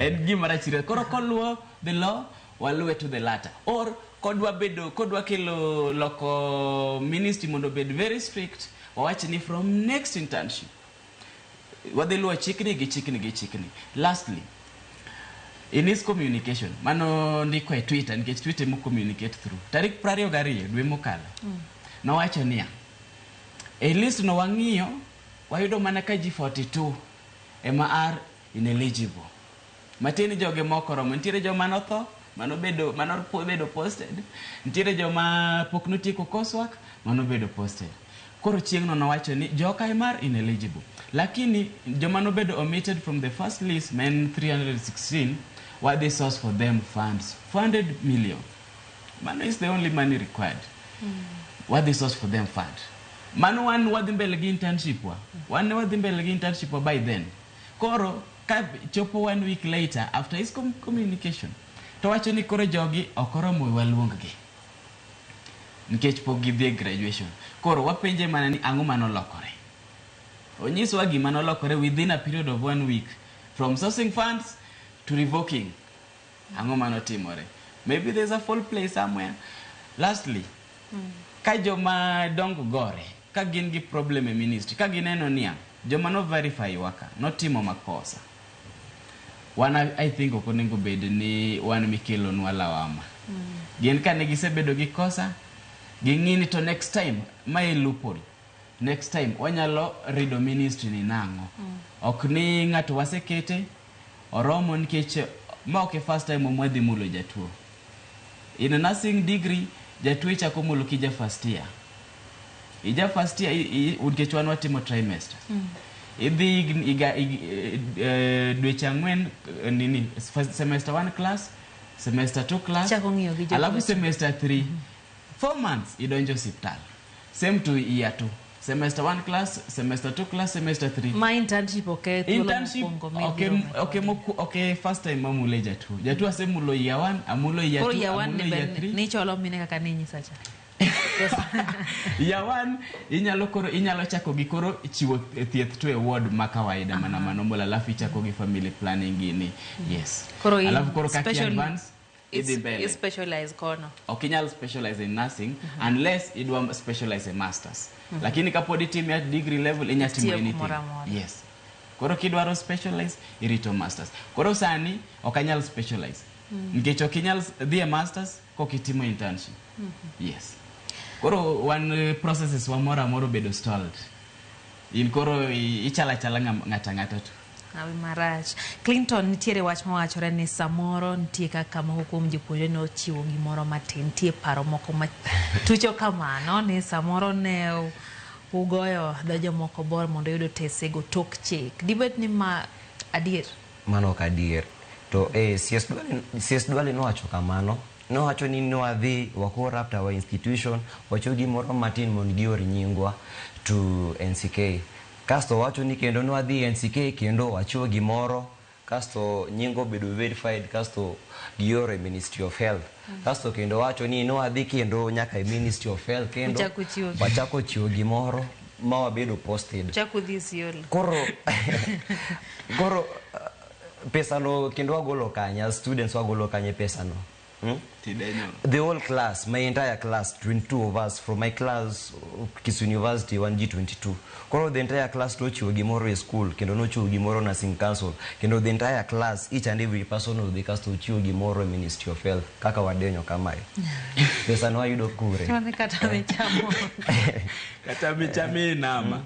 En gima rach. Koro koluwo the law, waluwe to the latter. Or kodwa bedo, kodwa kelo loko ministry mondo obed very strict, wawach ni from next internship wadhi luwo chikni gi chikni gi chikni. Lastly, in his communication mano ndiko e Twitter, nikech Twitter emo communicate through, tarik 22 dwe mokalo, nowacho niya, e list no wang'iyo, wayudo mana ka ji 42 ema are ineligible. Matiende ni joge moko romo. Nitiere joma notho manobedo posted, nitiere joma pok notieko coursework manobedo posted. Koro chieng'no nowacho ni joka ema are ineligible, lakini joma nobedo omitted from the first list, ma en 316, wadhi source for them funds, 400 million. Mano is the only money required. Wadhi source for them fund. Mano wan wadhi mbele gi internship wa. Wan ne wadhi mbele gi internship wa by then. Koro ka chopo one week later after his communication, to wacho ni koro jogi ok oromo waluong gi nikech pok gidhi e graduation. Koro wapenje mana ni ang'o manolokore? Onyiswa gima nolokore within a period of one week, from sourcing funds to revoking. Ang'o manotimore? Maybe there's a foul play somewhere. Lastly, ka joma dongo gore, ka gin gi problem e ministry, ka gineno niya joma no verify waka notimo makosa, wan I think ok onego bed ni wan mikelonwa lawama. Gin ka ne gisebedo gi kosa, ging'i ni to next time mae loophole, next time wanyalo rido ministry ni nang'o. Ok ni ng'ato wasekete oromo, nikech ma ok e first time mwadhi mulo jatuo. In a nursing degree, jatuo ichako mulo kija first year. Ija first year nikech wan watimo trimester. Idhi higa dweche 4, nini, semester 1 class, semester 2 class. Ichako ng'iyo gi Alafu jotuoche. semester 3, 4 months idonjo osiptal. Same to year 2, semester 1 class, semester 2 class, semester 3. Ma internship ok e thuolo Internship mokwongo ok midhi ok ok first time mamule jatuo. Jatuo asemulo year 1, amulo year Koro 2, year one amulo ni year ber 3. ni cholo mine kaka ninyisa cha. Year 1 inyalo koro inyalo chako gi koro chiwo thieth to e ward ma kawaida mana manormal, alafu ichako gi family planning gini, yes. Koro in Alafu koro kaka advance idhi mbele. I specialize kono. Ok inyal specialize in nursing unless idwa specialize in masters, lakini kapod itime at degree level, inya timo Itiyo anything. kumoro amora. Yes. Koro kidwaro specialize, irito masters. Koro sani ok anyal specialize nikech ok inyal dhi e masters kok itimo internship. Yes. Koro wan processes wa moro amora obedo stalled. In koro ichalo achala ng'ato ang'ata to. Hawi marach. Clinton, nitiere wach mawachore ni samoro nitie kaka moko kuom jopuonjre nochiwo gimoro matin. Nitie paro moko ma tucho kamano ni samoro ne ugoyo dho jomoko bor mondo oyud otesego tok chik. Dibed ni ma adier? Mano ok adier. To CS Duale, CS Duale nowacho kamano. Nowacho ni nwadhi wa corrupt our institution, wachiw gimoro matin mondo gior nyingwa to NCK. Kasto wacho ni kendo nwadhi NCK kendo wachiwo gimoro, kasto nying obedo verified, kasto gioro e Ministry of Health. Kasto kendo wacho ni nwadhi kendo nyaka e Ministry of Health kendo Uchako chiwo. Wachako chiwo gimoro ma wabedo posted. Chako dhi Isiolo. Koro pesa no kendo wagolo kanye? As students wagolo kanye pesa no? Tidenyo. The whole class, my entire class, 22 of us from my class, Kisii University, 1G22. Koro the entire class nochiwo gimoro e school, kendo nochiwo gimoro nursing council, kendo the entire class, each and every person of the class ochiwo gimoro e Ministry of Health, kaka wadenyo kamae. Pesa no wayudo kure? Mane kata michamo. Kata michame nama.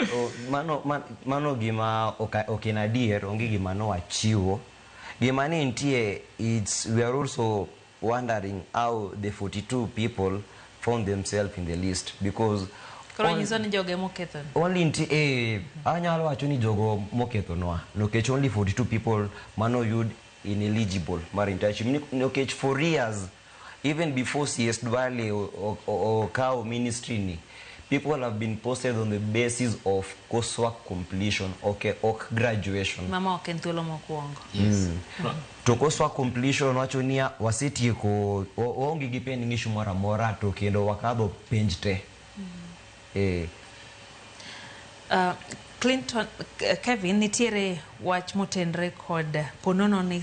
O, mano, mano gima ok en adier, onge gima nowachiwo. Gima ne nitie, we are also wondering how the 42 people found themselves in the list, because Koro nyiso ni jogo emoketho. Only nitie, anyalo wacho ni jogo mokethonwa, nikech only 42 people manoyud ineligible mar internship. Nikech for years, even before CS Duale okawo ministry ni, people have been posted on the basis of coursework completion, okay, ok graduation. Mama ok en thuolo mokwongo. Yes. To coursework completion wacho niya wasetieko, waonge gi pending issue moro amora, to kendo wakadho penj te. Uh, Clinton, Kevin, nitiere wach motenre kod ponono ni